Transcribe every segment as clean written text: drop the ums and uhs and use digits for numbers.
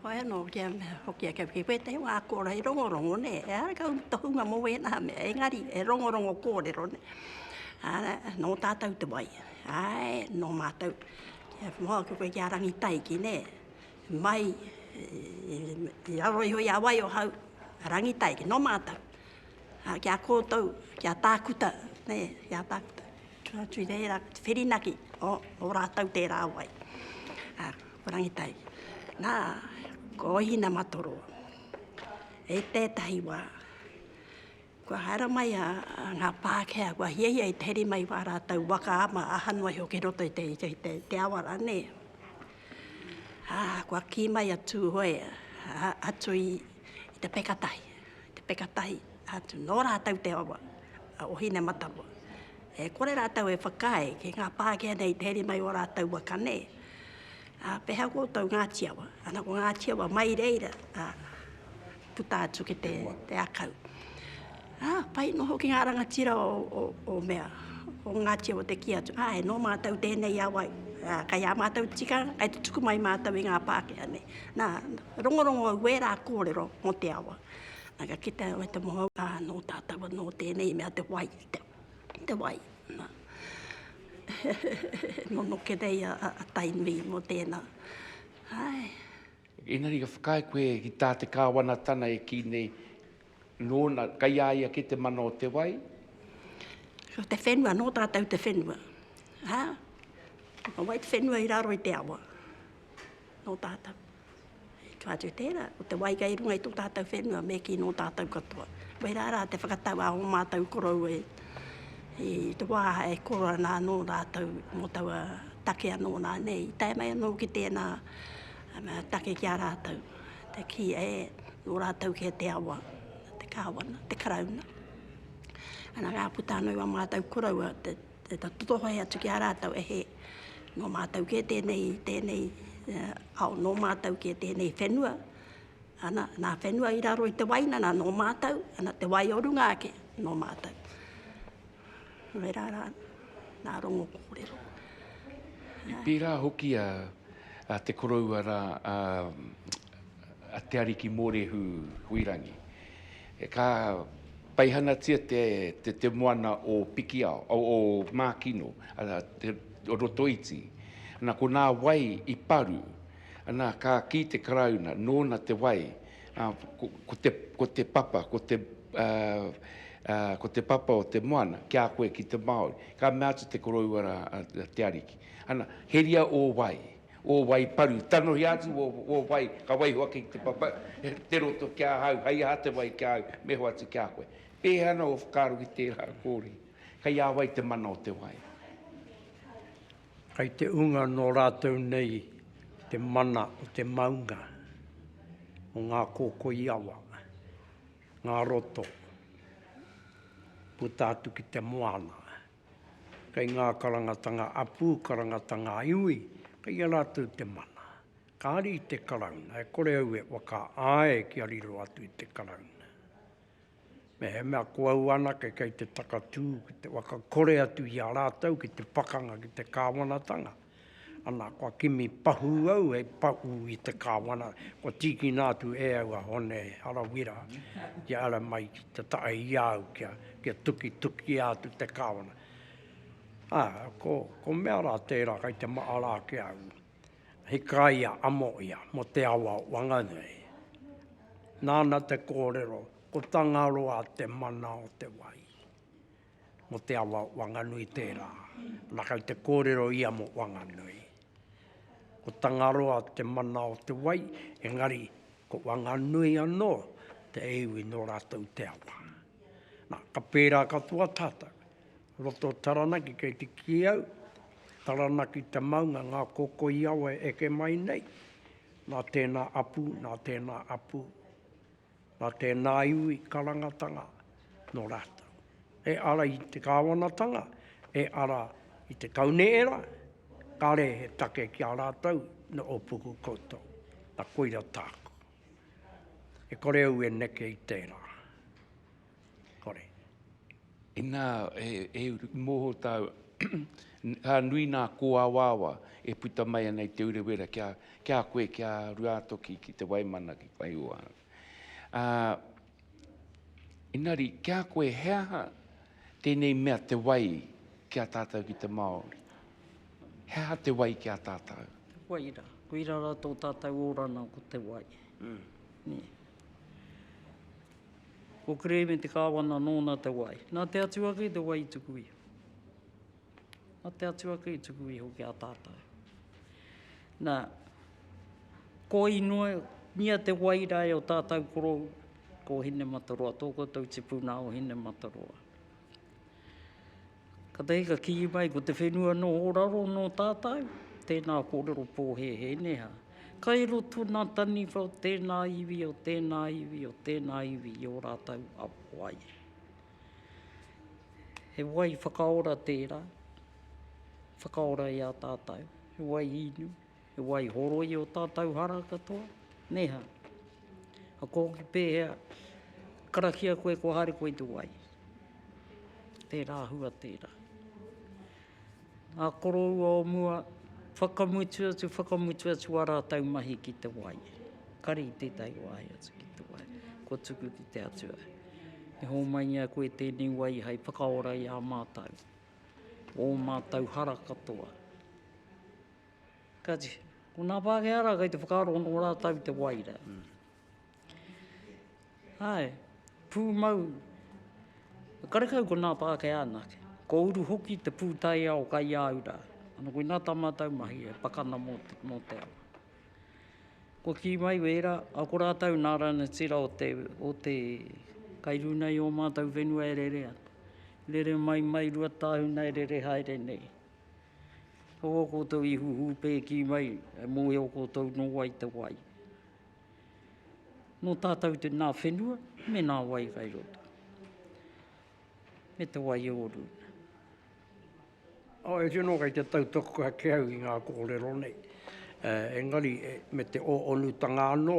Whai anō kia hoki ake ki wētahi o ngā kōrero i rongorongo nē, ehara kau tohunga mō wēnā mea, engari e rongorongo kōrero nē. Ā, nō tātou te wai, āe, nō mātou. Kia moa ake koe ki a Rangitaiki nē, mai i raro iho i a Waiohau, Rangitaiki, nō mātou. Ā, ki a koutou, ki a Tākuta, nē, ki a Tākuta. Atu atu i reira, te whirinaki, o, o rātou tērā wai. Ā, ko Rangitai. Nā, ko Ohinamatoroa. E tētahi wā, kua haere mai a, a ngā Pākehā, kua hiahia i te heri mai wā rātou waka ama, aha noa iho ki roto i te, i te, te, te awa rānei. Ā, kua kī mai a Tūhoe, a, atu i, i te pekatahi, te pekatahi, atu, nō rātou te awa, a Ohinemataroa. E kore rātou e whakaae ki ngā Pākehā nei te heri mai o rātou waka nē. Ā, pēhea koutou Ngāti Awa? Ana ko Ngāti Awa mai reira, ā, puta atu ki te, te akau. Ā, pai noho ki ngā rangatira o, o, o mea, o Ngāti Awa te kī atu, āe, nō mātou tēnei awa, ā, kei ā mātou tikanga, kei te tuku mai mātou i ngā Pākehā nei. Nā, rongorongo au wērā kōrero mō te awa. Nā, ka kite au e te moho, ā, nō tātou anō tēnei mea te wai, te, te wai. Nā, nonoke nei a, a, a Tainui mō tēnā. Āe. Engari ka whakaae koe ki tā te kāwanatana e kī nei, nōna, kei a ia kē te mana o te wai? Ko te whenua, nō tātou te whenua. Ā, ko wai te whenua i raro i te awa? Nō tātou. I tua atu i tērā, ko te wai kei runga i tō tātou whenua, me kī nō tātou katoa. Wērā rā te whakatau a ō mātou koroua i te wā e koro ana anō rātou mō taua take anō nā nei. I tae mai anō ki tēnā take ki a rātou, te kī e, nō rātou kē te awa, te kāwana, te karauna. Ana ka puta anō i wā mātou koroua te Te totohe atu ki a rātou, e he, nō mātou kē tēnei, tēnei ao, nō mātou kē tēnei whenua, ana, nā whenua i raro i te waina, nā nō mātou, ana, te wai o runga ake, nō mātou. Wērā rā, nā rongo kōrero. I pērā hoki a, a te koroua rā, a, a Te Ariki Mōrehu Huirangi. Ka peihanatia te, te, te moana o Pikiao, o, o Mākino, a, te, o Rotoiti. Ana, ko nā wai i paru, ana, ka kī te Karauna, nōna te wai, a, ko, ko te, ko te papa, ko te, a, a, ko te papa o te moana, ki a koe ki te Māori. Ka mea atu te koroua rā, a, a Te Ariki, ana, heria ō wai. Ō wai paru, tanohia atu ō, ō wai, ka waiho ake ki te papa, te roto ki ahau, hei aha te wai ki a au, me hoatu ki a koe. Pēhea ana ō whakaaro ki tērā kōrero? Kei a wai te mana o te wai? Kei te unga nō rātou nei te mana o te maunga, o ngā kōkoi awa, ngā roto, puta atu ki te moana. Kei ngā karangatanga apū, karangatanga iwi, kei a rātou te mana. Kāre i te Karauna, e kore au e whakaae kia riro atu i te Karauna. Mehemea ko au anake kei te takatū ki te whakakore atu i a rātou ki te pakanga ki te kāwanatanga, Ana, kua kimi pahū au hei paʻu i te kāwana, kua tīkina atu e au a Hone Harawira kia ara mai ki te tae i a au kia, kia tukitukia atu te kāwana. Ā, ko, ko mea rā tērā kai te maara ake au, Hikaia amo ia mō te awa o Wanganui. Nāna te kōrero, ko Tangaroa te mana o te wai. Mō te awa o Wanganui tērā. Nā kei te kōrero ia mō Wanganui. Ko Tangaroa te mana o te wai, engari ko Wanganui anō te iwi nō rātou te awa. Nā, ka pērā katoa tātou. Roto o Taranaki kei te kī au, Taranaki te maunga, ngā kōkoi awa e eke mai nei, nā tēnā apu, nā tēnā apu. Nā tēnā iwi karangatanga nō rātou. E ara i te kāwanatanga, e ara i te kauneera, kāre he take ki a rātou nō Ōpuku koutou. Na koira tāku. E kore au e neke i tērā. Kore. Inā, e, e mōhio tāu. Ka nui nā kōawaawa e puta mai ana i Te Urewera ki a, ki a koe, ki a Ruātoki, ki Te Waimana, ki Waihoa. Ā, engari, ki a koe, he aha tēnei mea te wai ki a tātou ki te Māori? He aha te wai ki a tātou? Te wai rā. Koirā rā tō tātou orana ko te wai. Nē. Ko Kerēme te kāwana nōna te wai. Nā te Atua kē te wai i tuku iho. Nā te Atua kē i tuku iho ki a tātou. Nā, ko inoa te wai rā e o tātou korou, ko Hinemataroa, tō koutou tipuna o Hinemataroa. Katahi ka kī mai ko te whenua noho raro nō tātou, tēnā kōrero pōhēhē nē hā. Kai roto nā taniwha o tēnā iwi, o tēnā iwi, o tēnā iwi i ō rātou wai. He wai whakaora tērā, whakaora i a tātou, he wai inu, he wai horoi i ō tātou hara katoa, nē hā. A ko hoki pēhea, karakia koe kua haere koe i te wai. Tērā hua tērā. Ngā koroua o mua, whakamutu atu, whakamutu atu ā rātou mahi ki te wai. Kare i tētahi wāhi atu ki te wai. Kua tuku ki te Atua. E hōmaingia koe tēnei wai hei whakaora i a mātou. Ō mātou hara katoa. Kāti, ko nā Pākehā rā kei te whakaaro nō rātou te wai rā. Āe, pūmau, karekau ko nā Pākehā anake, ko uru hoki te pūtaiao kai a au rā. Ana koinā tā mātou mahi e pakana mō te, mō te awa. Kua kī mai wērā, a ko rātou nā ranatira o te, o te kai runa i ō mātou whenua e rere ana. Rere mai mai Ruatāhuna e rere haere nei. Kaua koutou i huhūpē kī mai, e mōhio koutou nō wai te wai. Nō tātou te nā whenua me nā wai kai roto. Me te wai o runa. Oh, e tino kei te tautoko ake au i ngā kōrero nei. Engari, me te ōonutanga anō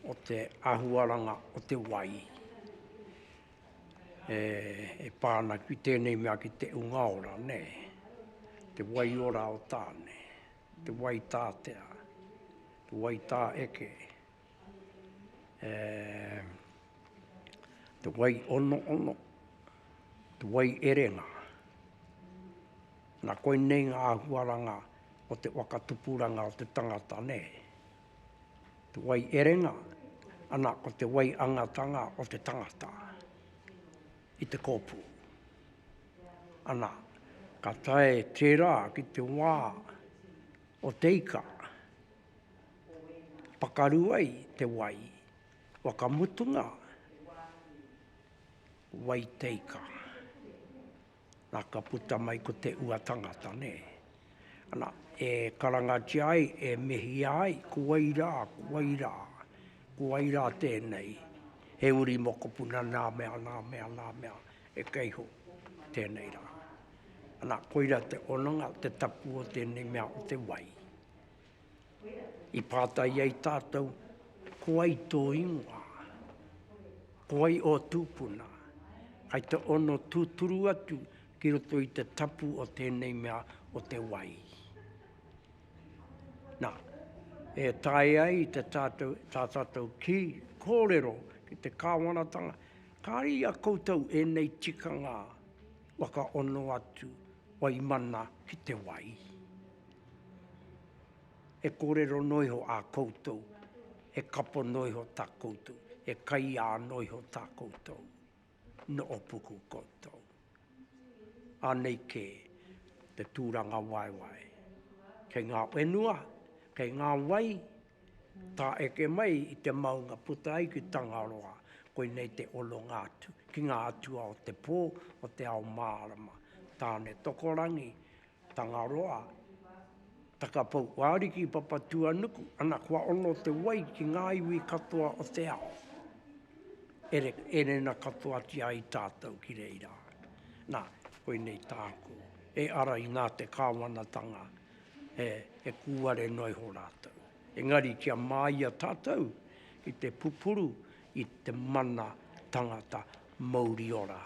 o te āhuaranga o te wai. E pā ana ki tēnei mea ki te unga ora, nē? Te waiora o Tāne, te wai tātea, te wai tāeke, e, te wai onoono, te wai erenga. Nā, koinei ngā āhuaranga o te whakatupuranga o te tangata, nē? Te wai erenga, ana ko te wai angatanga o te tangata i te kōpū. Ana, ka tae tērā ki te wā o te ika, pakaru ai te wai, whakamutunga, wai te ika. Na, ka puta mai ko te ua tangata, nē. Ana, e karangatia ai, e mihia ai, ko wai rā, ko wai rā, ko wai rā tēnei, he uri mokopuna nā mea, nā mea, nā mea, e kei ho tēnei rā. Ana, koira te hononga, te tapu o tēnei mea o te wai. I pātai ai tātou, ko wai tō ingoa? Ko wai ō tūpuna? Kai te ono tūturu atu ki roto i te tapu o tēnei mea o te wai. Nā, e taea ai te tātou, tā tātou kī kōrero ki te kāwanatanga, kāre i a koutou ēnei tikanga whakaono atu waimana ki te wai. E kōrero noa iho ā koutou, e kapo noa iho tā koutou, e kaiā noa iho tā koutou, nohopuku koutou. Anei kē te tūrangawaewae. Kei ngā whenua, kei ngā wai, tāeke mai i te maunga puta ai ki Tangaroa, koinei te hononga atu ki ngā atua o te pō, o te ao mārama, Tāne Tokorangi, Tangaroa, Takapou Ariki Papatuanuku, ana kua ono te wai ki ngā iwi katoa o te ao. Ere, erena katoatia ai tātou ki reira. Nā, koinei tāku, e ara i nā te kāwanatanga, e, e kūare noa iho rātou. Engari kia māia tātou ki te pupuru i te mana tangata mouri ora.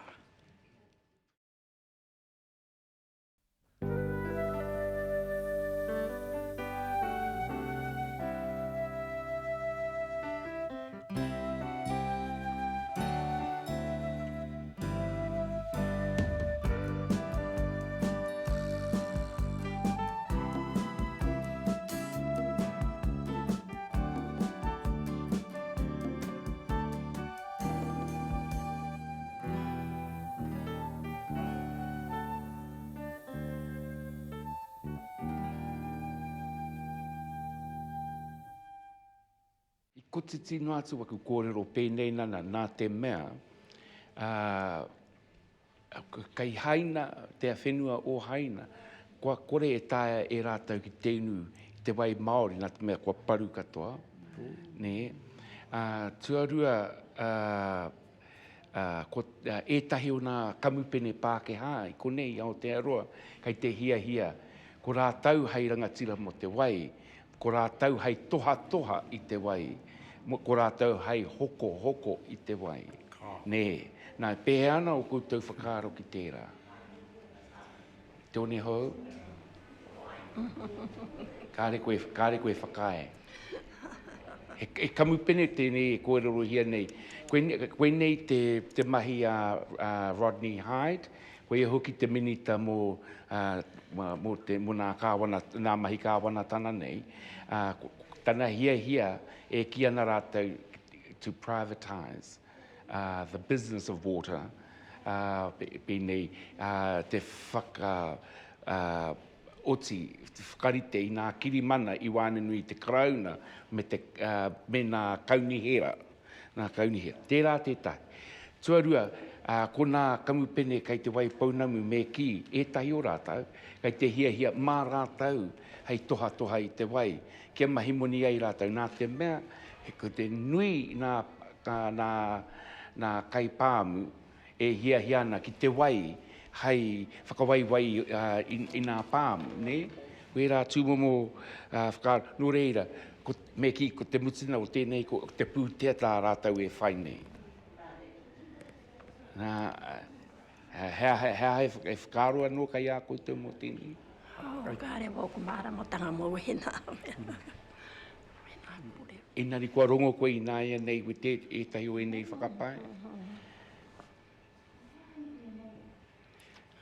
Kotiti noa atu aku kōrero pēnei nana, nā te mea, ā, kei Haina, te whenua o Haina, kua kore e taea e rātou ki te inu i te wai Māori nā te mea kua paru katoa, nē. Ā, tuarua, ā, ā, ko ētahi o nā kamupene Pākehā i konei i Aotearoa kei te hiahia ko rātou hei rangatira mō te wai, Ko rātou hei tohatoha i te wai, ko rātou hei hokohoko i te wai. Nē. Nā, e pēhea ana ō koutou whakaaro ki tērā? Te one hou? Kāre koe, kāre koe e whakaae. He, he kamupene tēnei e kōrerohia nei. Koinei, koinei te, te mahi a, a Rodney Hide, Koia hoki te minita mō, mō te, mō nā kāwana, nā mahi kāwanatana nei, ā, tana hiahia e kī ana rātou to privatise the business of water, ā, pēnei, ā, te whaka, ā, oti, te whakarite i nā kirimana i waenganui i te Karauna me te, ā, me nā kaunihera. Nā Kaunihera. Tērā tētahi. Tuarua, ko nā kamupene kei Te Waipounamu me kī, ētahi o rātou, kei te hiahia mā rātou hei tohatoha i te wai, kia mahi moni ai rātou, nā te mea, ko te nui nā, nā, nā kaipāmu e hiahia ana ki te wai hei whakawaiwai i nā pāmu, nē? Ko ērā tūmomo whakaaro. Nō reira, ko, me kī, ko te mutunga o tēnei, ko te pūtea tā rātou e whai nei. Nā, he aha, he aha e whakaaro anō kei a koutou mō tēnei? Oh, kāre wōku māramatanga mō wēnā mea. Wēnā kōrero. Engari kua rongo koe ināianei i te, ētahi o ēnei whakapae?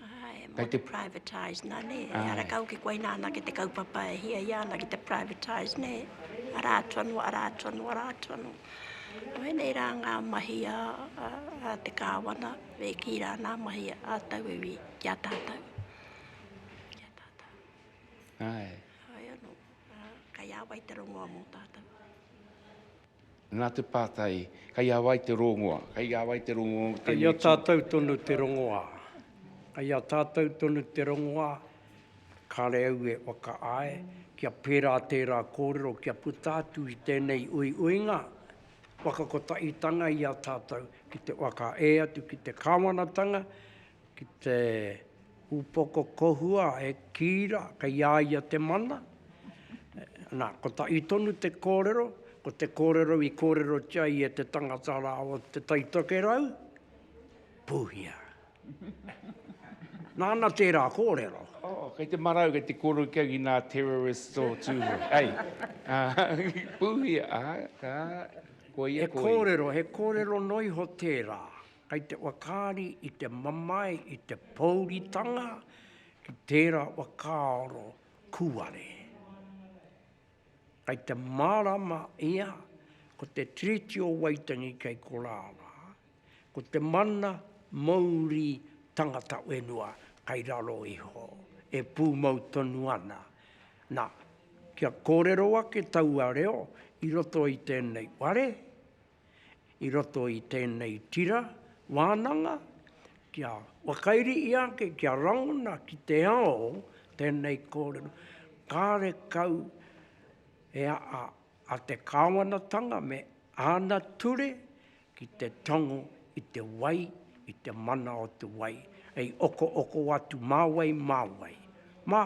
Āe, mō te privatise nā, nē. Ehara kau ki koinā anake te kaupapa e hiahia ana ki te privatise, nē. Arā atu anō, arā atu anō, arā atu anō. Koinei rā ngā mahi a, a, a te kāwana, me kī rā ngā mahi a tauiwi ki a tātou. Ki a tātou. Āe. Heoi anō, kei a wai te rongoa mō tātou? Nā te pātai, kei a wai te rongoa? Kei a wai te rongoa o tēnei Kei a tātou tonu te rongoā. Kei a tātou tonu te rongoā, kāre au e whakaae kia pērā tērā kōrero kia puta atu i tēnei uiuinga whakakotahitanga i a tātou ki te whakaē atu ki te kāwanatanga, ki te Upoko kohua e kī ra, kei a ia te mana. Na, kotahi tonu te kōrero, ko te kōrero i kōrerotia ai e te tangata rā o Te Tai Tokerau, pūhia. Nāna tērā kōrero. Oh, kei te marau, kei te kōrero ki au ki nā terrorists o Tūhoe. Ei, pūhia, ā, koia, koia. He kōrero, he kōrero noa iho tērā. Kei te whakaari i te mamae, i te pōuritanga ki tērā whakaaro kūare. Kei te mārama ia ko te Tiriti o Waitangi kei korā rā, ko te mana mouri tangata whenua kei raro iho, e pūmau tonu ana. Nā, kia kōrero ake taua reo i roto i tēnei whare, i roto i tēnei tira wānanga, kia whakairi ia ake, kia rangona ki te ao tēnei kōrero, kārekau e a, a te kāwanatanga me āna ture ki te tango i te wai, i te mana o te wai, hei okooko atu mā wai, mā wai. Mā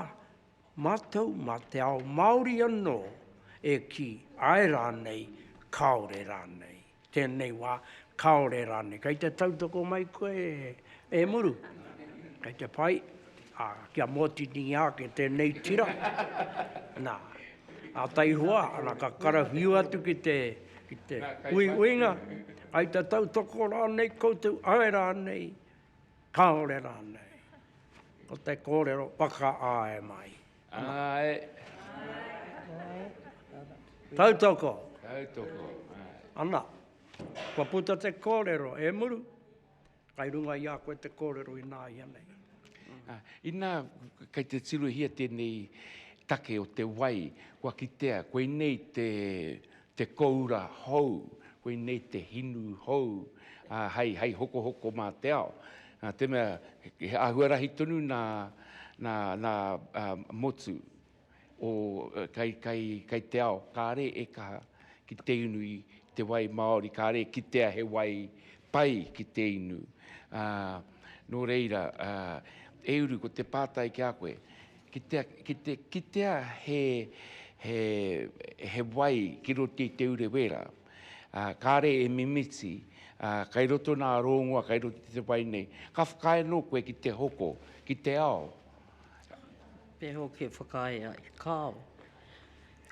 Mātou, mā te ao Māori anō e kī, āe rānei, kāore rānei. Tēnei wā, kāore rānei. Kei te tautoko mai koe e Muru? Kei te pai? Ā, kia mōtiningia ake tēnei tira. Nā, ā taihoa, ana ka karawhiu atu ki te, ki te uiuinga, Kei te tautoko rānei koutou, āe rānei, Kāore rānei. Ko te kōrero whakaae mai. Āe. Tautoko. Tautoko, āe. Ana, kua puta te kōrero, e Muru, kai runga i a koe te kōrero ināianei. Inā, kei te tirohia tēnei take o te wai, kua kitea, koinei te. te koura hou, koinei te hinu hou, ā, hei, hei hokohoko mā te ao. Nā te mea, he āhua rahi tonu nā, nā, nā motu o, kei, kei, kei te ao, kāre e kaha ki te inu i te wai Māori, kāre e kitea he wai pai ki te inu. Ā, nō reira, ā, e Uru, ko te pātai ki a koe, ki te, ki te kitea he, he, he wai ki roto i Te Urewera, ā, kāre e mimiti, ā, kai roto nā rōngoa, kai roto i te wai nei, ka whakaae anō koe ki te hoko, ki te ao. Pēhea hoki e whakaae ai? Kāo.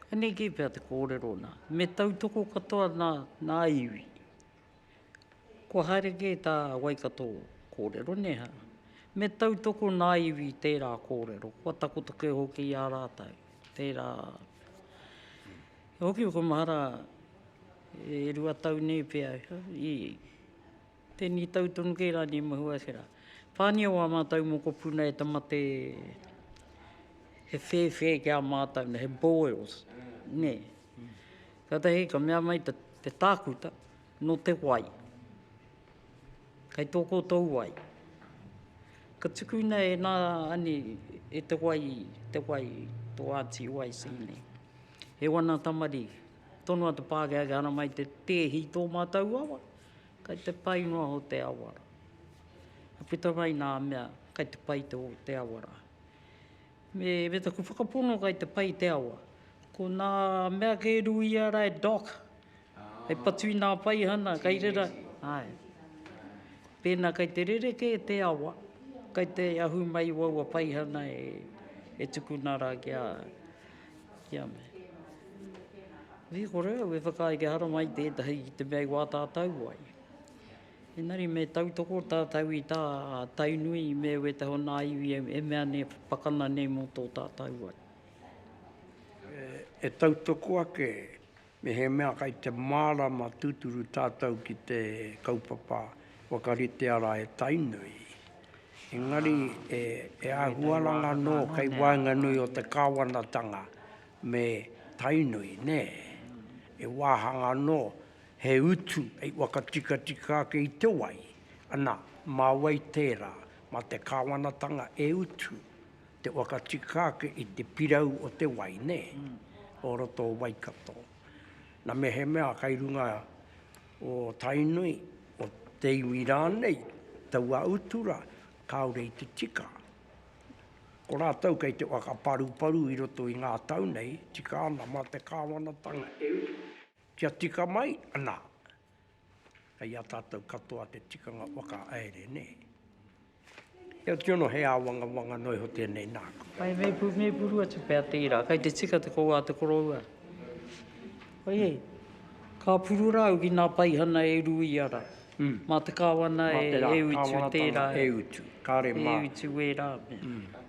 Anei kē pea te kōrero nā. Me tautoko katoa nā, nā iwi. Kua haere kē tā Waikato kōrero, nē hā? Me tautoko nā iwi i tērā kōrero, kua takoto kē hoki i a rātou, tērā. E hoki whakamahara e rua tau nei pea, i tēnei tau tonu kē rānei mahua ake rā. Pānia wā mātou mokopuna e te mate he whēwhē ki a mātou, he boils, nē. Kātahi ka mea mai te, te tākuta, nō te wai. Kei tō koutou wai. Ka tukuna e nā ani, e te wai, te wai, tō āti wai sīne. E wana tamariki, tonoa te Pākehā kia haramai te tēhi i tō mātou awa, kei te pai noa o te awa rā. Ka puta mai nā mea, kei te pai te, te awa rā. Me, me taku whakapono kei te pai te awa. Ko nā mea kē ruia rā e Doc, hei patu i nā paihana, kei rera, āe. Pēnā kei te rerekē te awa, kei te ahu mai waua paihana e, e tukuna rā kia, kia mea. Wī kore au e whakaae kia haramai tētahi ki te mea i wā tātou wai. Engari me tautoko tātou i tā Tainui me wētahi o nā iwi e mea nei, e pakana nei mō tō tātou wai. E tautoko ake mehemea kai te mārama tūturu tātou ki te kaupapa whakaritea rā e Tainui. Engari e āhuaranga anō kei waenganui o te kāwanatanga me Tainui, nē? E wāhanga anō He utu hei whakatikatika ake i te wai, ana, mā wai tērā, mā te kāwanatanga e utu te whakatika ake i te pirau o te wai, nē, o roto o Waikato. Na mehemea kai runga o Tainui, o te iwi rānei, taua utu rā, kāore i te tika. Ko rātou kei te whakaparuparu i roto i ngā tau nei, tika ana mā te kāwanatanga e utu. Kia tika mai, ana, kei a tātou katoa te tikanga whakahaere, nē. Heoti anō, he āwangawanga noa iho tēnei nāku. Pai, me, me puru atu pea tērā. Kei te tika te kou a te koroua. Oi e, ka puru rā au ki nā paihana e ruia rā. Mm. Mā te kāwana e, e utu tērā. E utu, kāre mā. E utu ērā mea. Mm.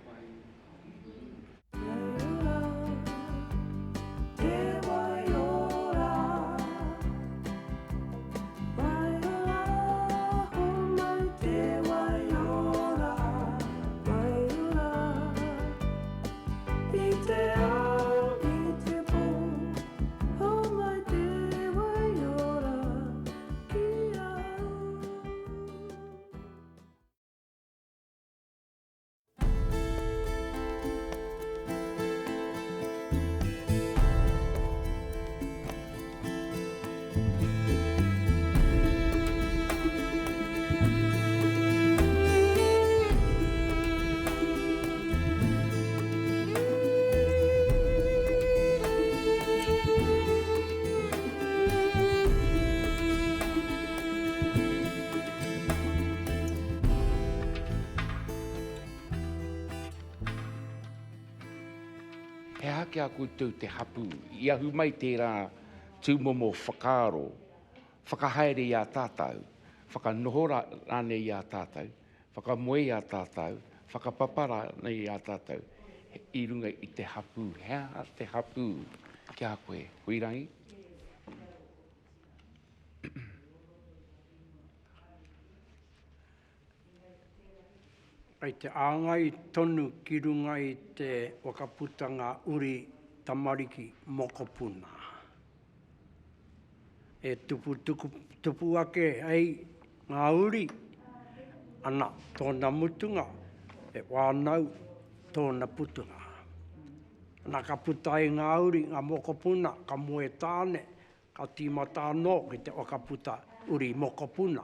He aha ki a koutou te hapū? I ahu mai tērā tūmomo whakaaro, whakahaere i a tātou, whakanoho rānei i a tātou, whakamoe i a tātou, whakapapa rānei i a tātou i runga i te hapū. He aha te hapū ki a koe, Huirangi? Kei te āngai tonu ki runga i te whakaputanga uri tamariki mokopuna. E tupu, tuku, tupu ake ai ngā uri, ana, tōna mutunga, e whānau tōna putunga. Ana ka puta ai ngā uri, ngā mokopuna, ka moe tāne, ka tīmata anō ki te whakaputa uri mokopuna.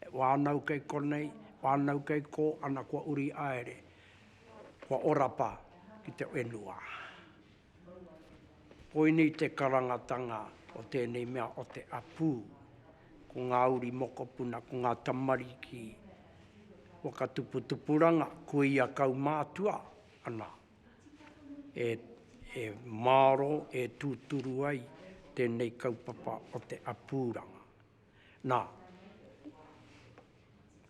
E whānau kei konei, whānau kei kō, ana kua uri aere, kua orapa ki te whenua. Koinei te karangatanga o tēnei mea o te apū, ko ngā uri mokopuna, ko ngā tamariki whakatuputupuranga, kuia kaumātua, ana, e, e māro, e tūturu ai tēnei kaupapa o te apūranga. Nā,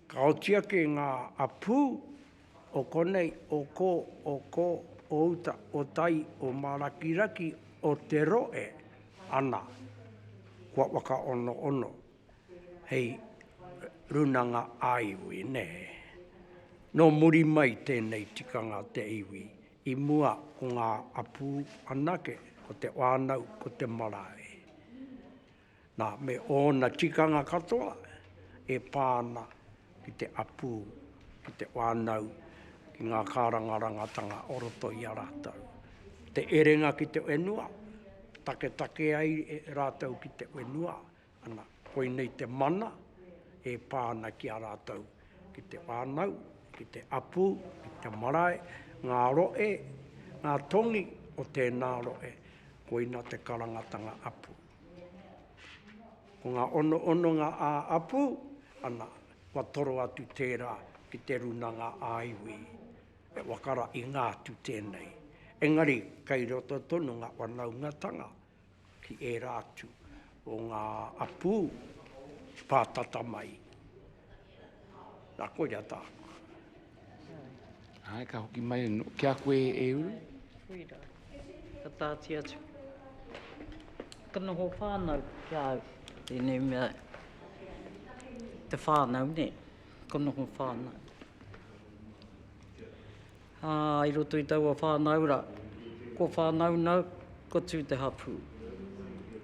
ka oti ake ngā apū o konei, o kō, o kō, o uta, o tai, o mārakiraki, o te rohe, ana, kua whakaonoono hei runanga ā-iwi, nē. Nō muri mai tēnei tikanga te iwi, i mua ko ngā apū anake, ko te whānau, ko te marae. Nā, me ōna tikanga katoa e pā ana ki te apū, ki te whānau, ki ngā kārangarangatanga o roto i a rātou. Te erenga ki te whenua, taketake ai rātou ki te whenua, ana, koinei te mana e pā ana ki a rātou, ki te whānau, ki te apū, ki te marae, ngā rohe, ngā tongi o tēnā rohe, koina te karangatanga apū. Ko ngā onoononga ā-apu, ana, kua toro atu tērā ki te runanga ā-iwi e whakarainga atu tēnei. Engari, kei roto tonu ngā whanaungatanga ki ērā atu o ngā apū pātata mai. Nā, koira tāku. Āe, ka hoki mai anō. Ki a koe e Uru? Koira. Ka tāti atu. Ka noho whānau ki a au, tēnei mea, te whānau, nē, ka noho whānau. Ā, i roto i taua whānau rā, kua whānau nau, kua tū te hapū.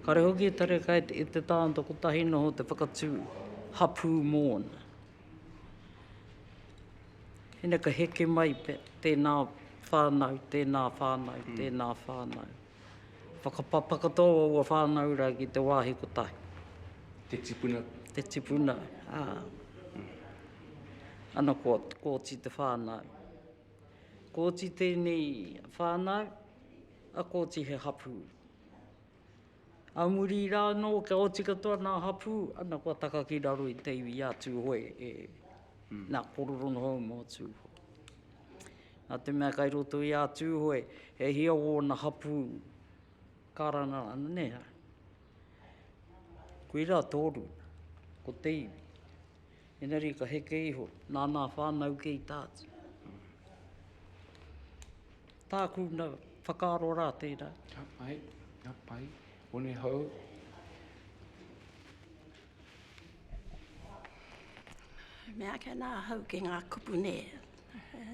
Kāre hoki e tareka e te tāngata kotahi noho te whakatū hapū mōna. Ina ka heke mai pea tēnā whānau, tēnā whānau, tēnā whānau. Whakapapa katoa aua whānau rā ki te wāhi kotahi. Te tipuna. Te tipuna, ā. Ana kua kōti te whānau. Kōti tēnei whānau, a kōti he hapū. Ā muri rā anō kia oti katoa nā hapū, ana kua taka ki raro i te iwi a Tūhoe e nā kōrero noho mō Tūhoe. Nā te mea kai roto i a Tūhoe, he hia wōna hapū kārangaranga, nē hā? Koirā tōru, ko te iwi. Engari ka heke iho, nā nā whānau kei tātu. Tāku na whakaaro rā tērā. Ka pai, ka pai. One hou. Mea ake ana ahau ki ngā kupu nē,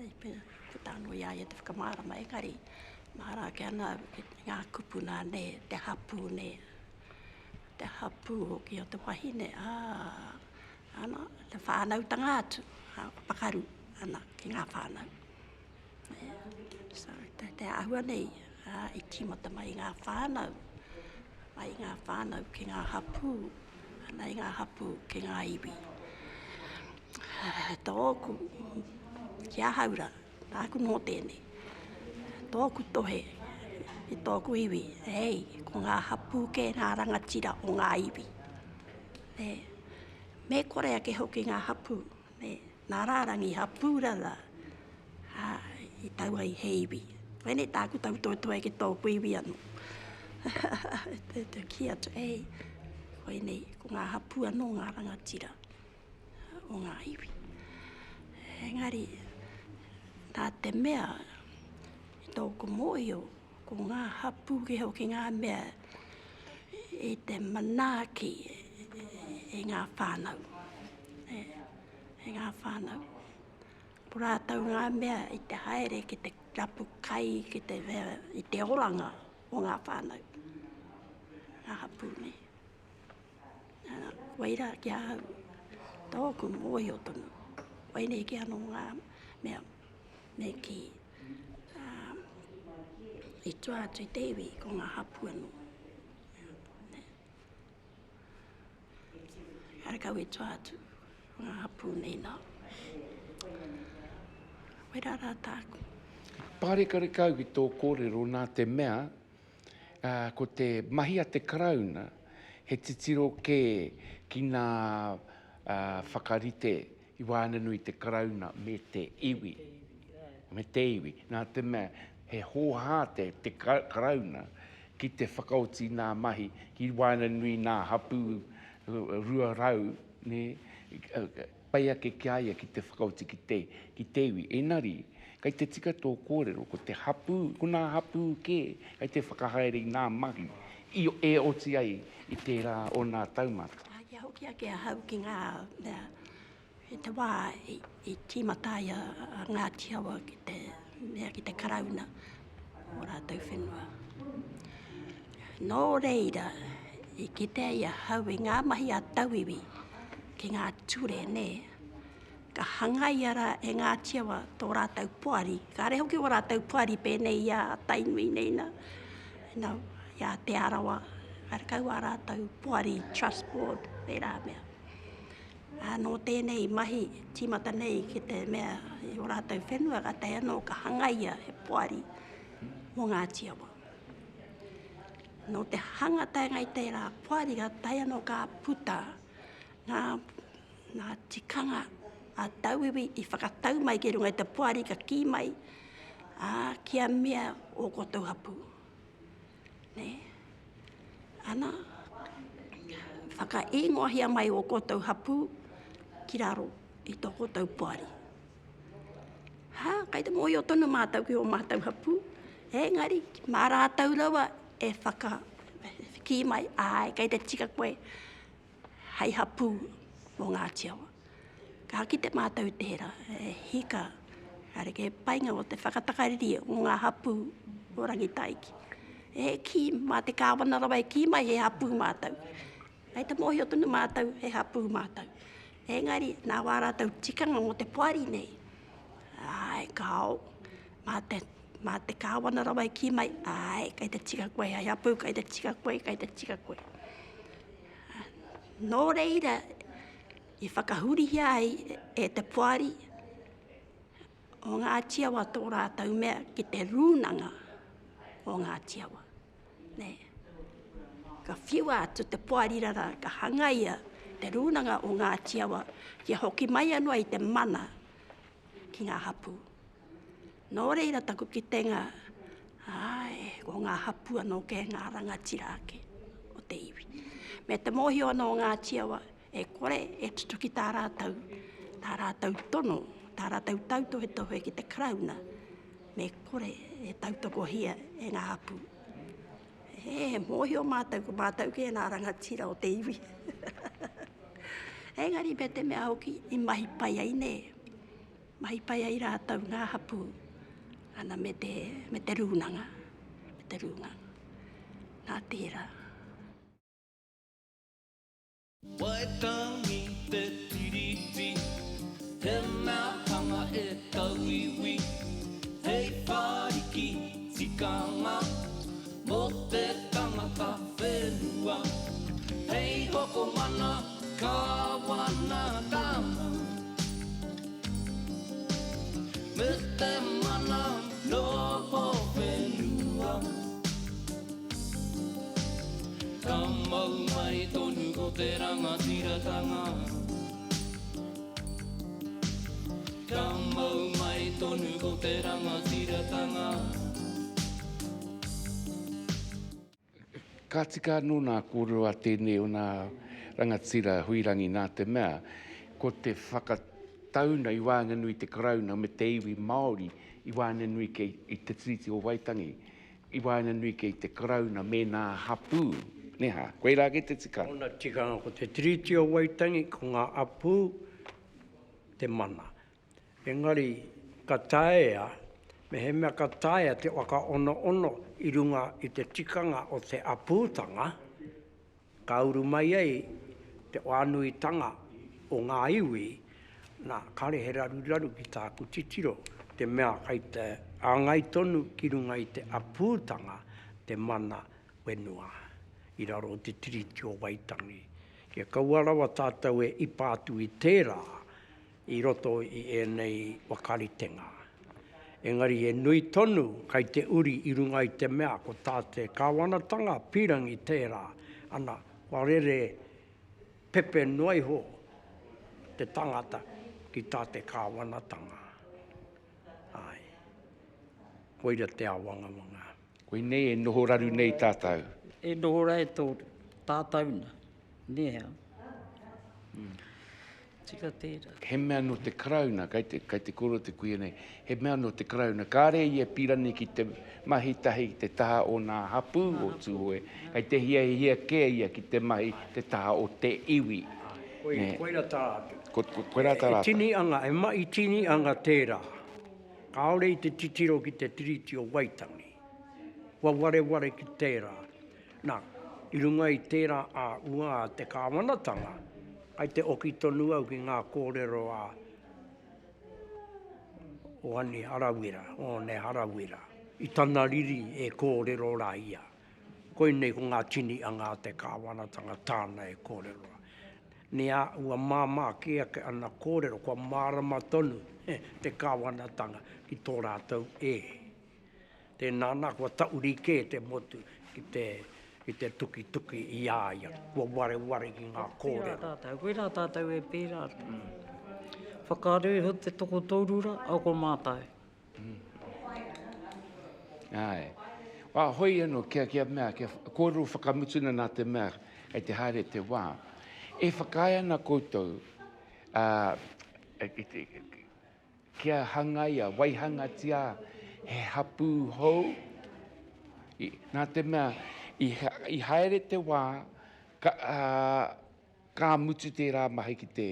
i puta anō i a ia te whakamārama, engari, mahara ake ana au ki ngā kupu nā nē, te hapū nē, te hapū hoki o te wahine, ā, ana, te whānautanga atu, ā, pakaru ana ki ngā whānau. So, te, te āhua nei, ā, i tīmata mai i ngā whānau, mai i ngā whānau ki ngā hapū, ana i ngā hapū ki ngā iwi. Tōku, ki ahau rā, nāku nō tēnei, tōku tohe i tōku iwi, hei, ko ngā hapū kē ngā rangatira o ngā iwi. Nē, me kore ake hoki ngā hapū, nē, Nā rārangi hapū rara, ā, i tau ai he iwi. Koinei tāku tautoetoe ki tōku iwi anō. Te, te kī atu, ei, koinei, ko ngā hapū anō ngā rangatira o ngā iwi. Engari, nā te mea, i tōku mōhio, ko ngā hapū kē hoki ngā mea i te manaaki i ngā whānau. E ngā whānau. Ko rātou ngā mea i te haere ki te rapu kai, ki te mea, i te oranga o ngā whānau, ngā hapū nei. Koirā ki ahau, tōku mōhio tonu, koinei kē anō ngā mea me kī, i tua atu i te iwi, ko ngā hapū anō. Karekau i tua atu ko ngā hapū nei nā. Koirā rā tāku. Pārekareka au ki tō kōrero nā te mea, ko te mahi a te Karauna he titiro kē ki ngā whakarite i waenganui i te Karauna me te iwi. Me te iwi. Nā te mea he hōhā te te Karauna ki te whakaoti i ngā mahi ki waenganui i ngā hapū 200, nē, pai ake ki a ia ki te whakaoti ki te, ki te iwi. Engari, kei te tika tō kōrero, ko te hapū, ko ngā hapū kē kei te whakahaere i ngā mahi i e oti ai i tērā o ngā taumata. Ā, kia hoki ake ahau ki ngā mea, i te wā i, i tīmata ai a, a Ngāti Awa ki te mea ki te Karauna o rātou whenua. Nō reira, i kite ai ahau i ngā mahi a tauiwi ki ngā ture, nē. Ka hangaia rā e Ngāti Awa tō rātou poari, kāre hoki ō rātou poari pēnei i a Tainui nei nā, nā, i a Te Arawa, karekau ā rātou poari, trust board, tērā mea. Ā, nō tēnei mahi tīmata nei ki te mea i ō rātou whenua, kātahi anō ka hangaia he poari mō Ngāti Awa. Nō te hanga taenga i tērā poari ka tae anō ka puta ngā, ngā tikanga a tauiwi i whakatau mai ki runga i te poari ka kī mai, ā, kia mea ō koutou hapū. Nē? Ana, whakaingoahia mai ō koutou hapū ki raro i tō koutou poari. Hā, kei te mōhio tonu mātou ki ō mātou hapū, engari, mā rātou rawa e whaka, kī mai, āe, kei te tika koe hei hapū mō Ngāti Awa. Ka kite mātou i tērā, e hika, kāre kē painga o te whakatakariri o ngā hapū o Rangitaiki. E kī, mā te kāwana rawa e kī mai he hapū mātou. Kei te mōhio tonu mātou he hapū mātou. Engari, nā wā rātou tikanga mō te poari nei, āe, kāo, mā te, mā te kāwana rawa e kī mai, āe, kei te tika koe hei hapū, kei te tika koe, kei te tika koe. Nō reira, i whakahurihia ai e te poari o Ngāti Awa tō rātou mea ki te rūnanga o Ngāti Awa. Nē. Ka whiua atu te poari rara, ka hangaia te rūnanga o Ngāti Awa kia hoki mai anō ai te mana ki ngā hapū. Nō reira taku kitenga, āe, ko ngā hapū anō kē ngā rangatira ake o te iwi. Me te mōhio anō o Ngāti Awa, e kore e tutuki tā rātou, tā rātou tono, tā rātou tautohetohe ki te Karauna, me kore e tautokohia e ngā hapū. He mōhio mātou, ko mātou kē ngā rangatira o te iwi. Engari me te mea hoki i mahi pai ai nē, mahi pai ai rātou ngā hapū, ana me te, me te rūnanga, me te rūnanga. Nā tērā. Waitangi te Tiriti, he mea hanga e tauiwi, hei whāriki tikanga mō te tangata whenua, hei hoko mana kāwanatanga me te mana noho whenua. Ka mau mai tonu ko te rangatiratanga. Ka mau mai tonu ko te rangatiratanga. Ka tika anō nā kōrero a tēnei o nā rangatira Huirangi nā te mea, ko te whakatauna i waenganui i te Karauna me te iwi Māori i waenganui kei i te Tiriti o Waitangi, I waenganui kei te Karauna me nā hapū, nē hā? Koirā kē te tikanga. Ōna tikanga ko te Tiriti o Waitangi, ko ngā hapū te mana. Engari ka taea, mehemea ka taea te whakaonoono i runga i te tikanga o te hapūtanga, Ka uru mai ai te whānuitanga o ngā iwi, nā, kāre he raruraru ki tāku titiro, te mea kai te āngai tonu ki runga i te apūtanga te mana whenua i raro o te Tiriti o Waitangi. Kia kaua rawa tātou e ipa atu i tērā i roto i ēnei whakaritenga. Engari he nui tonu kai te uri i runga i te mea ko tā te kāwanatanga pīrangi tērā, ana, kua rere pepe noa iho te tangata ki tā te kāwanatanga. Āe. Koira te āwangawanga. Koinei e noho raru nei tātou. E noho ra e tō tātou na, nē hea? Tika tērā. He mea nō te Karauna, kei te, kei te kōrero te kuia nei, he mea nō te Karauna, kāre ia pīrangi ki te mahi tahi ki te taha o nā hapū o Tūhoe, kei te hiahia kē ia ki te mahi te taha o te iwi. Koi, koira tā rātou. Ko, ko, koirā tā rātou. He tini anga, he mahi tini anga tērā. Kāore i te titiro ki te Tiriti o Waitangi. Kua wareware ki tērā. Nā, i runga i tērā ā-ua a te kāwanatanga, kai te oki tonu au ki ngā kōrero a Hoani Harawira, Hōne Harawira, i tana riri e kōrero rā ia. Koinei ko ngā tini anga a te kāwanatanga tāna e kōrero rā. Nē ā, ua māmā kē ake ana kōrero, kua mārama tonu te kāwanatanga ki tō rātou e. Tēnā nā, kua tauri kē te motu ki te, ki te tukituki i a ia, kua wareware ki ngā kōrero. Koirā tātou, koirā tātou e pērā ana. Whakaaro iho te tokotoru rā, ako mātou. Āe. Wā, hoi anō, kia, kia mea, kia kōrero whakamutuna nā te mea, kei te haere te wā. E whakaae ana koutou, ā, kia hangaia, waihangatia he hapū hou, i, nā te mea, i, i haere te wā, ka, ā, Ka mutu tērā mahi ki te,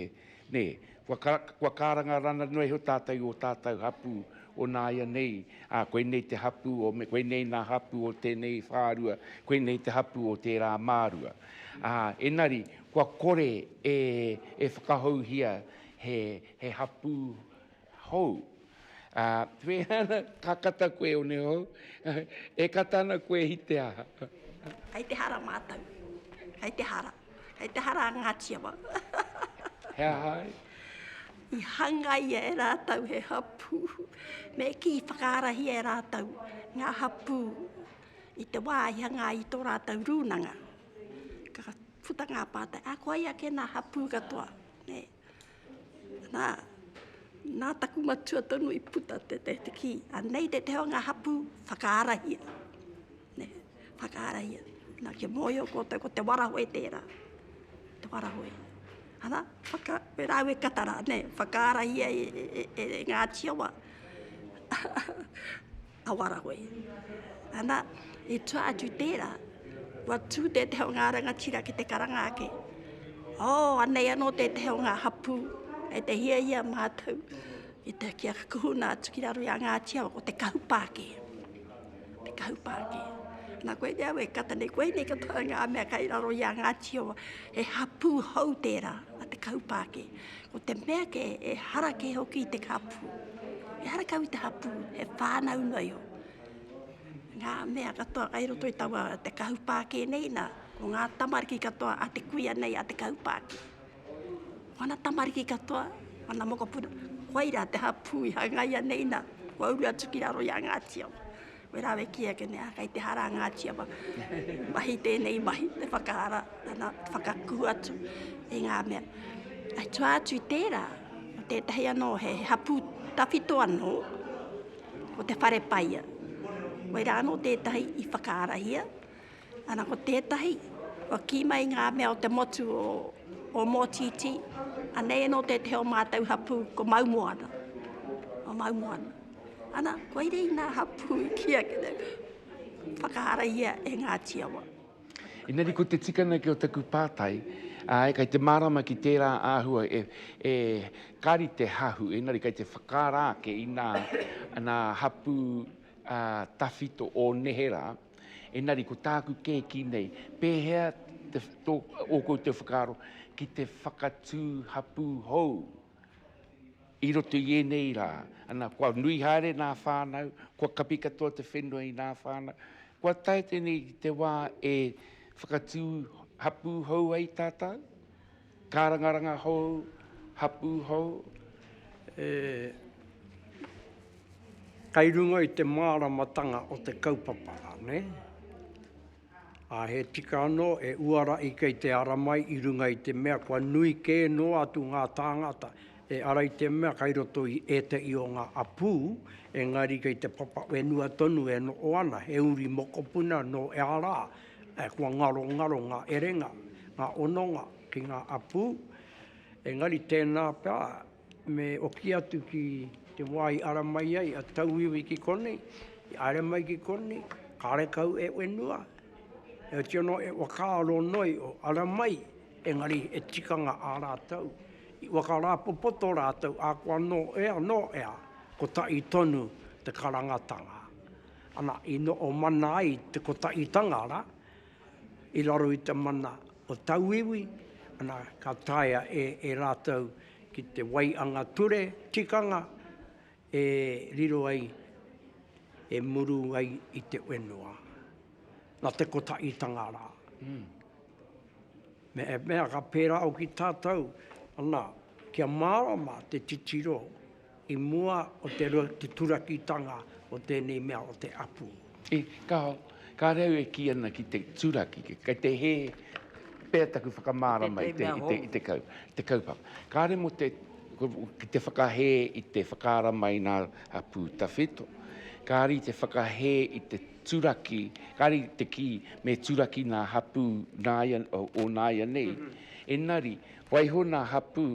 nē, kua, kua kārangaranga noa iho tātou i ō tātou hapū o nāianei, ā, koinei te hapū o, me, koinei nā hapū o tēnei whārua, koinei te hapū o tērā mārua. Ā, engari, kua kore e, e whakahouhia he, he hapū hou. Ā, whē ana, ka kata koe Onehou, e kata ana koe i te aha? Kei te hara mātou. Kei te hara. Kei te hara a Ngāti Awa. He aha ai? I hangaia e rātou he hapū. Me kī i whakaarahia e rātou ngā hapū i te wā i hanga ai i tō rātou rūnanga. Ka puta ngā pātai, a ko ai ake nā hapū katoa? Nē. Nā, nā taku matua tonu i puta te, te, te kī, anei tētehi o ngā hapū whakaarahia. Nē, whakaarahia. Nā, kia mōhio koutou ko Te Warahoe tērā. Te Warahoe. Ana, whaka, me rāua e kata rā, nē, whakaarahia e, e, e, e Ngāti Awa. A Warahoe. Ana, i tua atu tērā, kua tū tētehi o ngā rangatira ki te karanga ake, Oh, anei anō tētehi o ngā hapū, kei te hiahia mātou i te kia kuhuna atu ki raro i a Ngāti Awa, ko Te Kahupākē. Te Kahupākē. Nā, koinei au e kata nei, koinei katoa ngā mea kei raro i a Ngāti Awa, he hapū hou tērā a Te Kahupākē. Ko te mea kē, ehara kē hoki i te hapū. Ehara kau i te hapū, he whānau noa iho. Ngā mea katoa kai roto i taua te kahu pākē nei nā, ko ngā tamariki katoa a te kuia nei a te kahu pākē. Ko ana tamariki katoa, ana mokopuna, koirā te hapū i hangaia nei nā, kua uru atu ki raro i a Ngāti Awa. Wera e kī ake nei, kei te hara a Ngāti Awa, mahi tēnei mahi, te whakahara, ana, te whakakuhu atu i ngā mea. Ai tua atu i tērā, ko tētahi anō, he hapū tawhito anō, ko Te Wharepaia. Wera anō tētahi i whakaarahia, ana ko tētahi, kua kī mai ngā mea o te motu o, o Mōtītī, anei anō tētahi o mātou hapū, ko Maumoana. O Maumoana. Ana, koirei nā hapū i kī ake nei, whakaarahia e Ngāti Awa. Engari ko te tikanga ki o taku pātai, āe, kei te mārama ki tērā āhua e, e, kāri te hahu, engari kei te whakaara ake i nā, nā hapū, ā, tawhito o neherā, Engari ko tāku kē ki nei, pēhea te, tō, ō koutou whakaaro ki te whakatū hapū hou i roto i ēnei rā? Ana, kua nui haere nā whānau, kua kapi katoa te whenua i nā whānau. Kua tae tēnei ki te wā e whakatū hapū hou ai tātou? Kārangaranga hou, hapū hou? E, kai runga i te māramatanga o te kaupapa rā, nē? Ā, he tika anō e uara i kei te ara mai i runga i te mea kua nui kē noa atu ngā tāngata e ara i te mea kai roto i ētehi o ngā apū, engari kei te papa whenua tonu e noho ana, he uri mokopuna nō ea rā, kua ngarongaro ngā erenga, ngā hononga ki ngā apū, engari tēnā pea Me oki atu ki te wā i ara mai ai a tauiwi ki konei, i haere mai ki konei, karekau e whenua. Heoti anō e whakaaro noi o ara mai, engari he tikanga ā rātou. I whakarāpopoto rātou ahakoa nō ea, nō ea, kotahi tonu te karangatanga. Ana, i noho mana ai te kotahitanga rā, i raro i te mana o tauiwi, ana, ka taea e, e rātou ki te waianga ture tikanga e riro ai, e muru ai i te whenua. Na te kotahitanga rā. Me e mea ka pērā hoki tātou, ana, kia mārama te titiro i mua o te, te turakitanga o tēnei mea o te apu. E, kāo, kāre au e kī ana ki te turaki, kei te hē pea taku whakamārama i te, i te, i te, kau, te kaupapa. Kāre mō te, ki te whakahē i te whakaara mai nā hapū tawhito, kāre i te whakahē i te turaki, kāre i te kī me turaki nā hapū nāia, o nāianei, engari, waiho nā hapū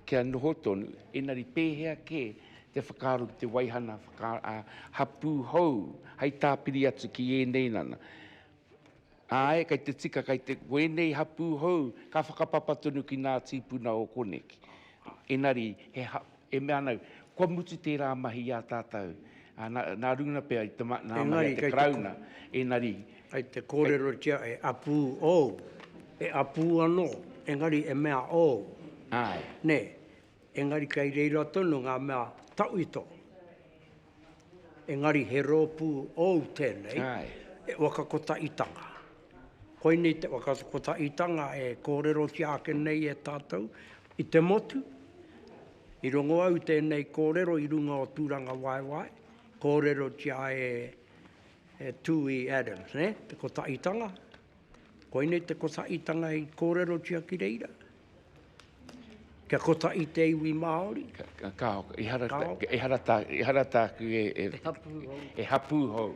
kia noho tonu, engari pēhea kē te whakaaro ki te waihana hapū hou hei tāpiri atu ki ēnei nana. Āe, kei te tika, kei te, ko ēnei hapū hou ka whakapapa tonu ki nā tīpuna o koneki. Engari, he, e mea ana au, kua mutu tērā mahi i a tātou, nā, nā runga pea i te, nā mahi a te Karauna, engari, Kei te kōrerotia e apū ōu, e apū anō, engari e mea ōu. Āe. Nē, engari kei reira tonu ngā mea tawhito. Engari he rōpū ōu tēnei, e whakakotahitanga. Koinei te whakakotahitanga e kōrerotia ake nei e tātou i te motu. I rongo au tēnei kōrero i runga o Tūrangawaewae, kōrerotia e E Tui Adams, nē, te kotahitanga. Koinei te kotahitanga i kōrerotia ki reira. Kia kotahi te iwi Māori. Kāo, ehara, ehara, tā, ehara tāku e, e, e hapū hou. E hapū hou.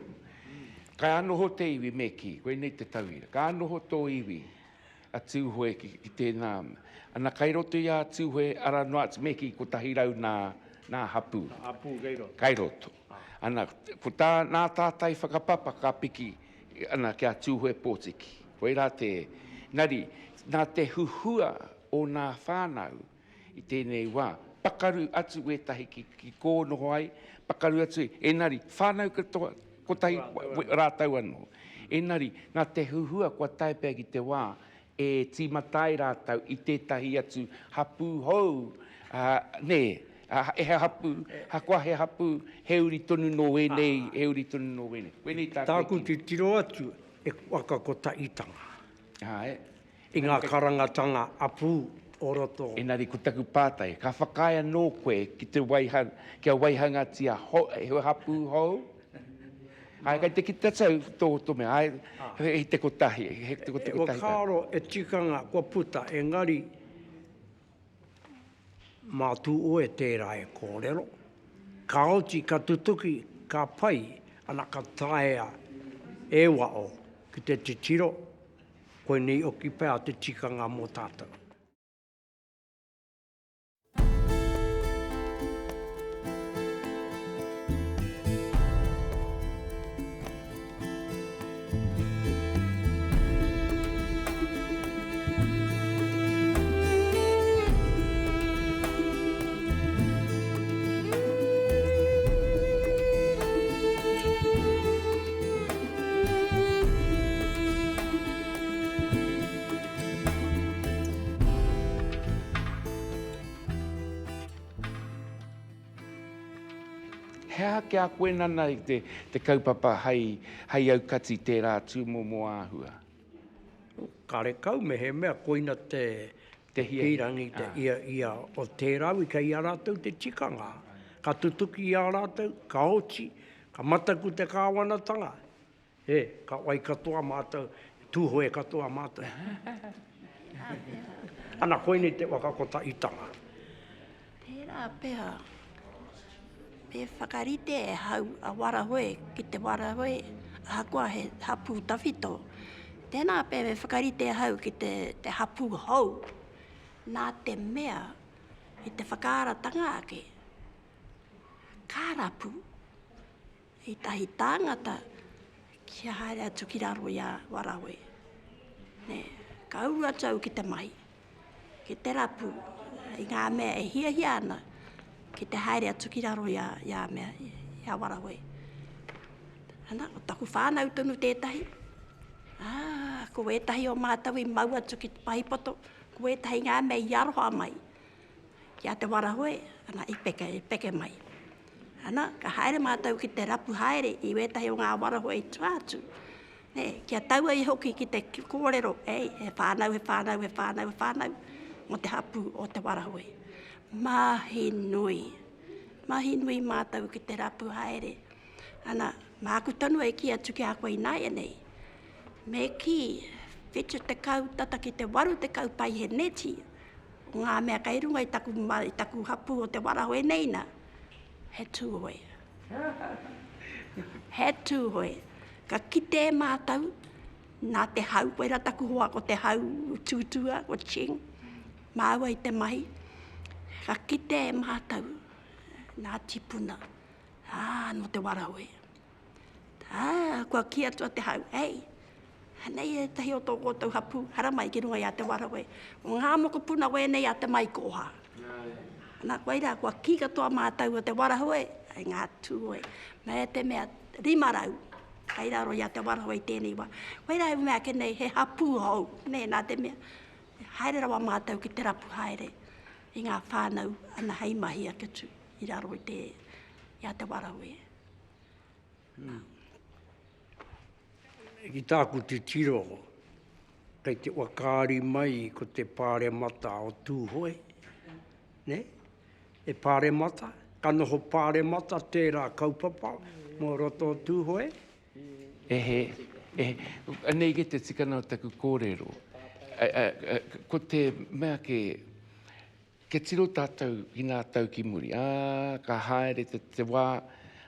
Ka noho te iwi me kī, koinei te tauira. Ka noho tō iwi a Tūhoe ki, ki tēnā. Ana kai roto i a Tūhoe, ara noa atu me kī 100 nā, nā hapū. Nā hapū kei roto. Kai roto. Ana, ko tā, nā tātai whakapapa ka piki, ana, ki a Tūhoe Pōtiki. Koirā te, engari, nā te huhua o nā whānau i tēnei wā, pakaru atu wētahi ki, ki kō noho ai, pakaru atu, engari, whānau katoa, kotahi rātou anō. Engari, nā te huhua kua tae pea ki te wā e tīmata ai rātou i tētahi atu hapū hou, ā, nē, ā, he hapū, ahakoa he hapū, he uri tonu nō ēnei, he uri tonu nō ēnei. Koinei tāku e kī. Tāku titiro atu, e whakakotahitanga. Āe. I ngā karangatanga apū o roto. Engari ko taku pātai, ka whakaae anō koe ki te waiha, kia waihangatia ho, he hapū hou? Āe, kei te kite atu au tō, tō mea, āe, he te kotahi, he te kotahi. E whakaaro e tikanga kua puta, engari mā Tūoe tērā e kōrero. Ka oti, ka tutuki, ka pai, ana ka taea e wao ki te titiro, koinei oki pea te tikanga mō tātou. He aha ki a koe nana i te, te kaupapa hei, hei aukati tērā tūmomo āhua? Karekau mehemea koina te, te pīrangi, te ia, ia o tērā iwi kei a rātou te tikanga. Ka tutuki i a rātou, ka oti, ka mataku te kāwanatanga. E, ka wai katoa mātou, Tūhoe katoa mātou. Ana, koinei te waka kotahitanga. Tērā pea, me whakarite e hau a Warahoe ki te Warahoe, ahakoa he hapū tawhito. Tēnā pea me whakarite ahau ki te, te hapū hou, nā te mea i te whakaaratanga ake, ka rapu ētahi tāngata kia haere atu ki raro i a Warahoe. Nē, ka uru atu au ki te mahi, ki te rapu i ngā mea e hiahia ana ki te haere atu ki raro i a, i a mea, i a Warahoe. Ana, ko taku whānau tonu tētahi. Ā, ko ētahi o mātou i mau atu ki te pahipoto, ko ētahi ngā mea i aroha mai. Ki a Te Warahoe, ana, i peke, i peke mai. Ana, ka haere mātou ki te rapu haere i wētahi o ngā warahoe i tua atu. Nē, kia tau ai hoki ki te kōrero, ei, he whānau, he whānau, he whānau, he whānau, mō te hapū o Te Warahoe. Mahi nui. Mahi nui mātou ki te rapu haere. Ana, māku tonu e kī atu ki a koe ināianei, me kī, 70, tata ki te 80 paiheneti o ngā mea kei runga i taku, i taku hapū o Te Warahoe nei na, he Tūhoe. He Tūhoe. Ka kite e mātou, nā te hau, koirā taku hoa ko te hau tūtūa, ko Ching, māua i te mahi, ka kite e mātou, nā tipuna, ā, nō Te Warahoe. Ā, kua kī atu a Te Hau, Ei, anei ētahi o tō koutou hapū, haramai ki runga i a Te Warahoe. Ko ngā mokopuna wēnei a Te Maikoha. Ana, koirā, kua kī katoa mātou o Te Warahoe, ai ngā Tūhoe. Me te mea 500 kei raro i a Te Warahoe i tēnei wā. Koirā e mea ake nei, he hapū hou, nē, nā te mea, haere rawa mātou ki te rapu haere i ngā whānau ana hei mahi ake atu i raro i te, i a Te Warahoe. Ki tāku titiro, kei te whakaari mai ko te pāremata o Tūhoe, nē? E pāremata, ka noho pāremata tērā kaupapa mō roto o Tūhoe? Ehe, ehe, anei kē te tikanga o taku kōrero. Ko te mea kē, Kia tiro tātou ki ngā tau ki muri, ā, ka haere te, te wā,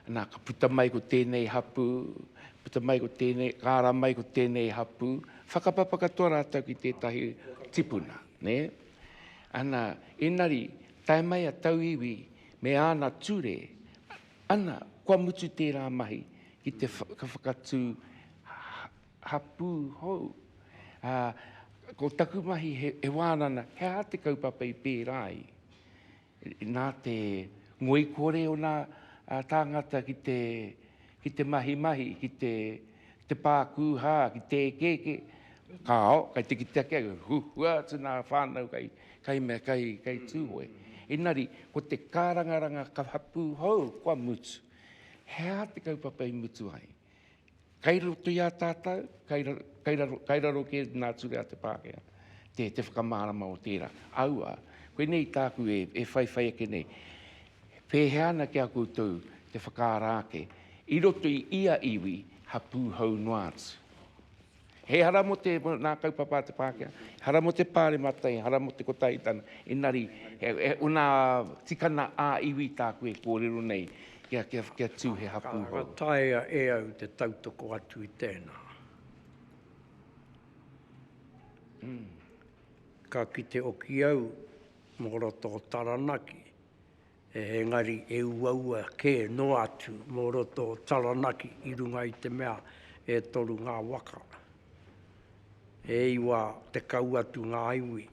nā, ka puta mai ko tēnei hapū, puta mai ko tēnei, ka ara mai ko tēnei hapū, whakapapa katoa rātou ki tētahi tipuna, nē? Ana, engari, tae mai a tauiwi me āna ture, ana, kua mutu tērā mahi ki te whakatū hapū hou. Ā, ko taku mahi he, he wānana, he aha te kaupapa i pērā ai? Nā te ngoikore o nā tāngata ki te, ki te mahimahi, ki te, te pākūhā, ki te ekeeke, kāo, kai te kite ake au, huhua atu nā whānau kai, kai mea, kai, kai Tūhoe. Engari, ko te kārangaranga ka hapū hou, kua mutu. He aha te kaupapa i mutu ai? Kei roto i a tātou, kei raro, kei raro, kei raro kē nā ture a te Pākehā, te, te whakamārama o tērā. Aua, koinei tāku e, e whaiwhai ake nei, pēhea ana ki a koutou te whakaara ake i roto i ia iwi hapū hou noa atu. He hara mō te, nā kaupapa a te Pākehā, he hara mō te Pāremata, he hara mō te Kotahitanga, engari, he, he, ōna tikana ā-iwi tāku e kōrero nei, kia, kia, kia tū he hapū hou. Ka taea e au te tautoko atu i tēnā. Ka kite hoki au mō roto o Taranaki, Engari e uaua kē noa atu mō roto o Taranaki i runga i te mea e toru ngā waka. E 90 atu ngā iwi.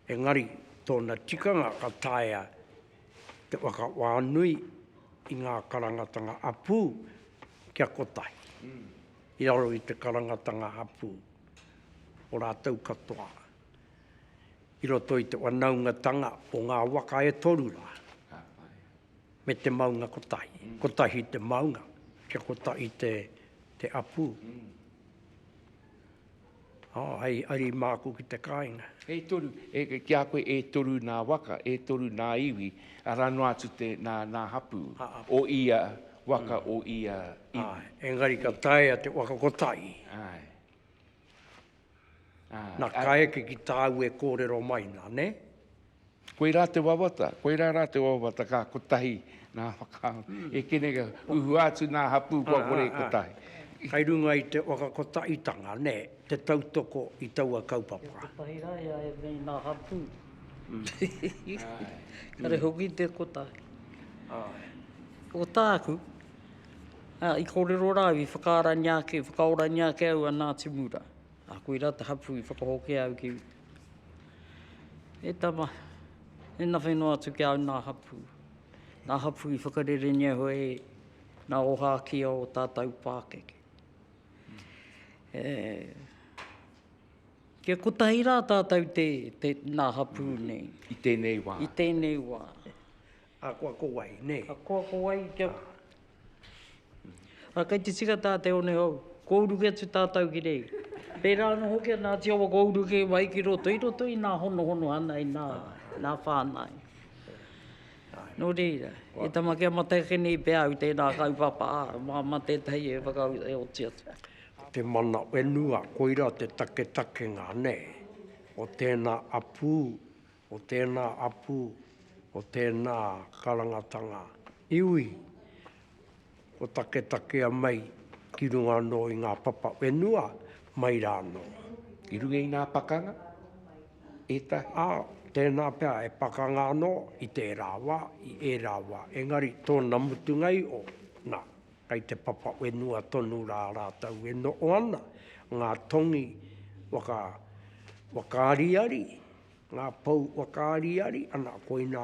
Engari tōna tikanga ka taea te whakawhānui i ngā karangatanga hapū kia kotahi. I raro i te karangatanga hapū o rātou katoa. I roto i te whanaungatanga o ngā waka e toru rā. me te maunga kotahi. Kotahi te maunga, kia kotahi te, te apū. Oh, hei ari māku ki te kāinga. E toru, e, ki a koe e toru nā waka, e toru nā iwi, arā noa atu te, nā, nā hapū o ia waka, o ia iwi. Āe, engari ka taea te waka kotahi. Āe. Āe. Nā, ka eke ki tāu e kōrero mai nā, nē? Koirā te wawata, koirā rā te wawata ka kotahi nā whakaaro. E kene ka huhua atu nā hapū kua kore e kotahi. Kai runga i te whakakotahitanga, nē, te tautoko i taua kaupapa. Kia kotahi rā ia e nei nā hapū. Kare hoki te kotahi. Ko tāku, i kōrero rā au i whakaarania ake, whakaorania ake au a Ngāti Mura. Koirā te hapū i whakahokia au ki E tama, e nawhe noa atu ki a au nā hapū. Nā hapū i whakarerengia hoi e nā ōhākī o tātou pākeke. E, kia kotahi rā tātou te, te, nā hapū nei. I tēnei wā. I tēnei wā. A koa ko wai, nē? A koa ko wai, kia... Ā, kei te tika tā te one hou, kua uru kē atu tātou ki reira. Pērā anō hoki a Ngāti Awa kua uru kē mai ki roto, i roto i nā honohono ana i nā, nā whānau. Nō reira, e tama kia mate ake nei pea au tērā kaupapa, ā, māmā tētahi e whakau, e oti atu. Ko te mana whenua, koira te taketakenga, nē, o tēnā apū, o tēnā apū, o tēnā karangatanga iwi, kua taketakea mai ki runga anō i ngā papa whenua mai rā anō. I runga i ngā pakanga, ētahi? Ā, tēnā pea e pakanga anō i tērā wā, i ērā wā, engari tōna mutunga iho, nā, kei te papa whenua tonu rā rātou e noho ana, ngā tongi waka, whakaariari, Ngā pou whakaariari, ana, koinā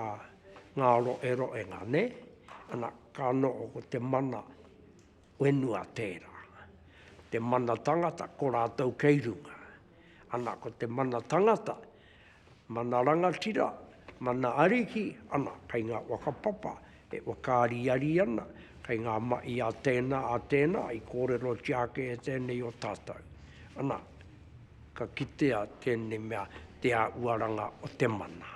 ngā roeroenga, nē? Ana, ka noho ko te mana whenua tērā. Te mana tangata, ko rātou kei runga. Ana, ko te mana tangata, mana rangatira, mana ariki, ana, kei ngā whakapapa e whakaariari ana, kei ngā mahi a tēnā, a tēnā, i kōrerotia ake e tēnei o tātou. Ana, Ka kitea tēnei mea te āhuaranga o te mana.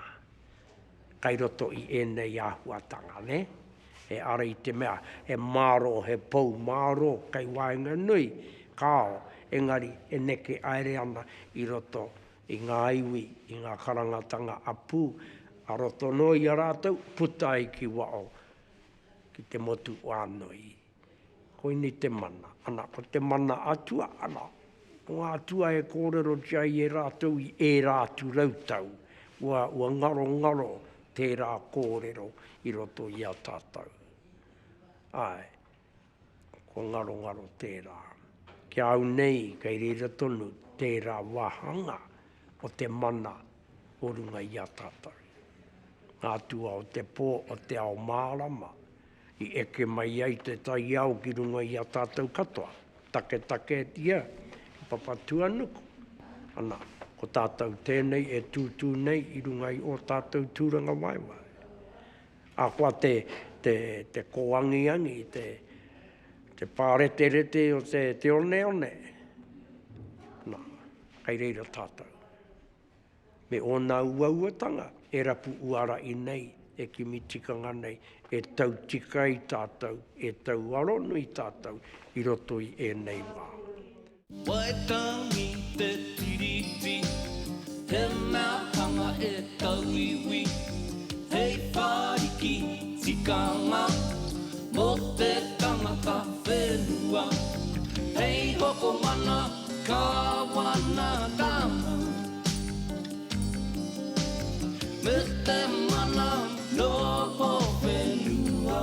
Kai roto i ēnei āhuatanga, nē? E ara i te mea he mārō, he pou mārō kei waenganui, kāo, engari e neke haere ana i roto i ngā iwi, i ngā karangatanga apū, a roto noa i a rātou, puta ai ki waho, ki te motu whānui. Koinei te mana. Ana, ko te mana atua, ana, ko ngā atua e kōrerotia ai e rātou i ērā atu rautau, ua, ua ngarongaro tērā kōrero i roto i a tātou. Āe, kua ngarongaro tērā. Ki a au nei, kei reira tonu tērā wāhanga o te mana o runga i a tātou. Ngā atua o te pō, o te ao mārama, I eke mai ai te taiao ki runga i a tātou katoa, taketaketia ki Papatuanuku, ana, ko tātou tēnei e tūtū nei i runga i ō tātou tūrangawaewae. Ahakoa te, te, te kōangiangi, te, te pāreterete o te, te oneone, ana, kei reira tātou. Me ōna uauatanga e rapu uara i nei, e kimi tikanga nei, e tau tika ai tātou, e tau aronui tātou i roto i ēnei wā. Waitangi te Tiriti, he mea hanga e tauiwi, hei whāriki tikanga mō te tangata whenua, hei hoko mana Kāwanatanga me te mana noho whenua.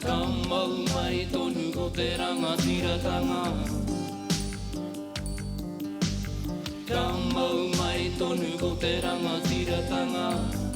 Ka mau mai tonu ko te rangatiratanga. Ka mau mai tonu ko te rangatiratanga.